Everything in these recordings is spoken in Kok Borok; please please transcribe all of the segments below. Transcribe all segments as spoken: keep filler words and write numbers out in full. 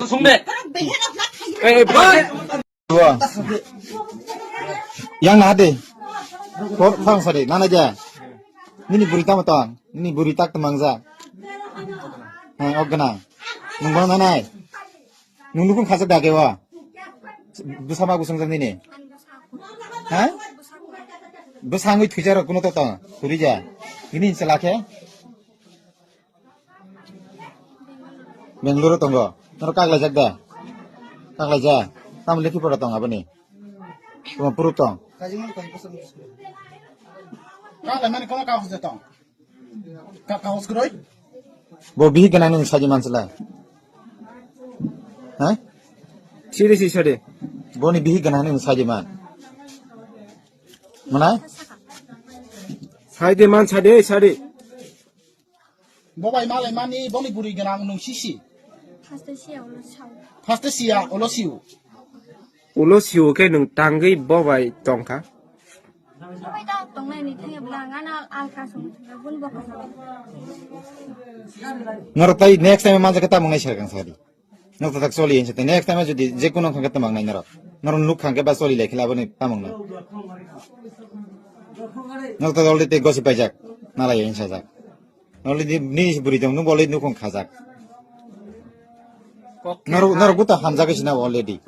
Sung de. Eh, eh, Yang na de. Kor thang sari, nana ja. Nini buri tamo tang, nini buri tak temang ja. Hai, ok gana. Nung bang nanai. Nung nukung khasa dage wa. Bwsa ma busung jang nini. Ha? Bwsa ngui thujar kuno to tang. Kuri ja. Ini selake. Bangalore tongo. Noro kaglai jak da? Kaglai ja. Tamo lekhi pora tong aboni. Tamo puru tong. Kaglai mani kono kagus de tong. Ka kagus kroi. Bo bihi gana nung saji mansla. Ha? Siri si sari. Boni bihi gana nung saji man. Mana? Sari man sari sari. Bo bai malai mani boni buri gwnang nung sisi. First siya ulo sao. First siya ulo siu. Ulo siu khe nung tangwi bo bai tongkha. Bo bai ta tongnai ni thangya bla ngana alka sung bun bo kha. Noro tai next time manjak khe tamung nai serkang sadi. Nok tatak soli hinsa te next time jodi je kuno khangke tamang nai noro. Noro nuk khangke ba soli lai khila boni tamang nai. Nok tatak already te gosi paijak. Nalai hinsa jak. Already ni buri tong nu boli nukung khajak. Noro noro guta hamjak sina already.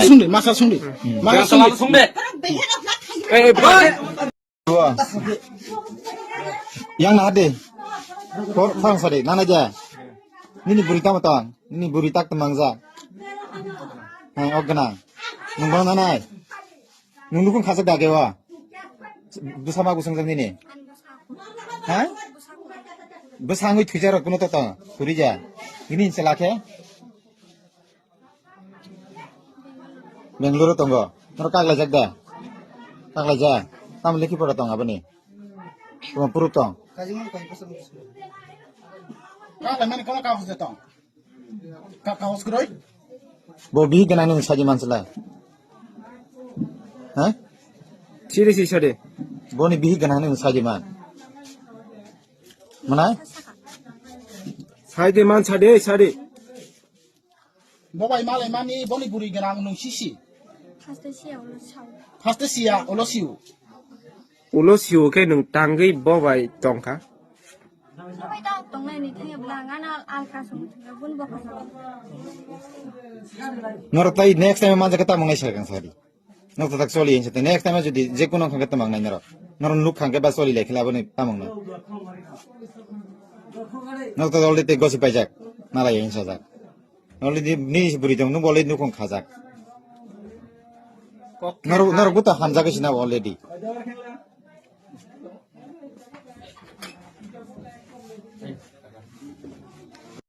Sungdi, masa sungdi. Masa sungdi. Sung de. Eh, eh, Yang na de. Kor thang sari, nana ja. Nini buri tamo tang, nini buri tak temang ja. Hai, ok gana. Nung bang nanai. Nung nukung khasa dage wa. Bwsa ma busung jang nini. Ha? Bwsa ngui thujar kuno to tang. Kuri ja. Ini selake. Bangalore tongo. Noro kaglai jak da? Kaglai ja. Tamo lekhi pora tong aboni. Tamo puru tong. Kaglai mani kono kagus de tong. Ka kagus kroi. Bo bihi gana nung saji mansla. Ha? Siri si sari. Boni bihi gana nung saji man. Mana? Sari man sari sari. Bo bai malai mani boni buri gwnang nung sisi. First siya ulo sao. First siya ulo siu. Ulo siu khe nung tangwi bo bai tongkha. Bo bai ta tongnai ni thangya bla ngana alka sung bun bo kha. Noro tai next time manjak khe tamung nai serkang sadi. Nok tatak soli hinsa te next time jodi je kuno khangke tamang nai noro. Noro nuk khangke ba soli lai khila boni tamang nai. Nok tatak already te gosi paijak. Nalai hinsa jak. Already ni buri tong nu boli nukung khajak. Noro noro guta hamjak sina already.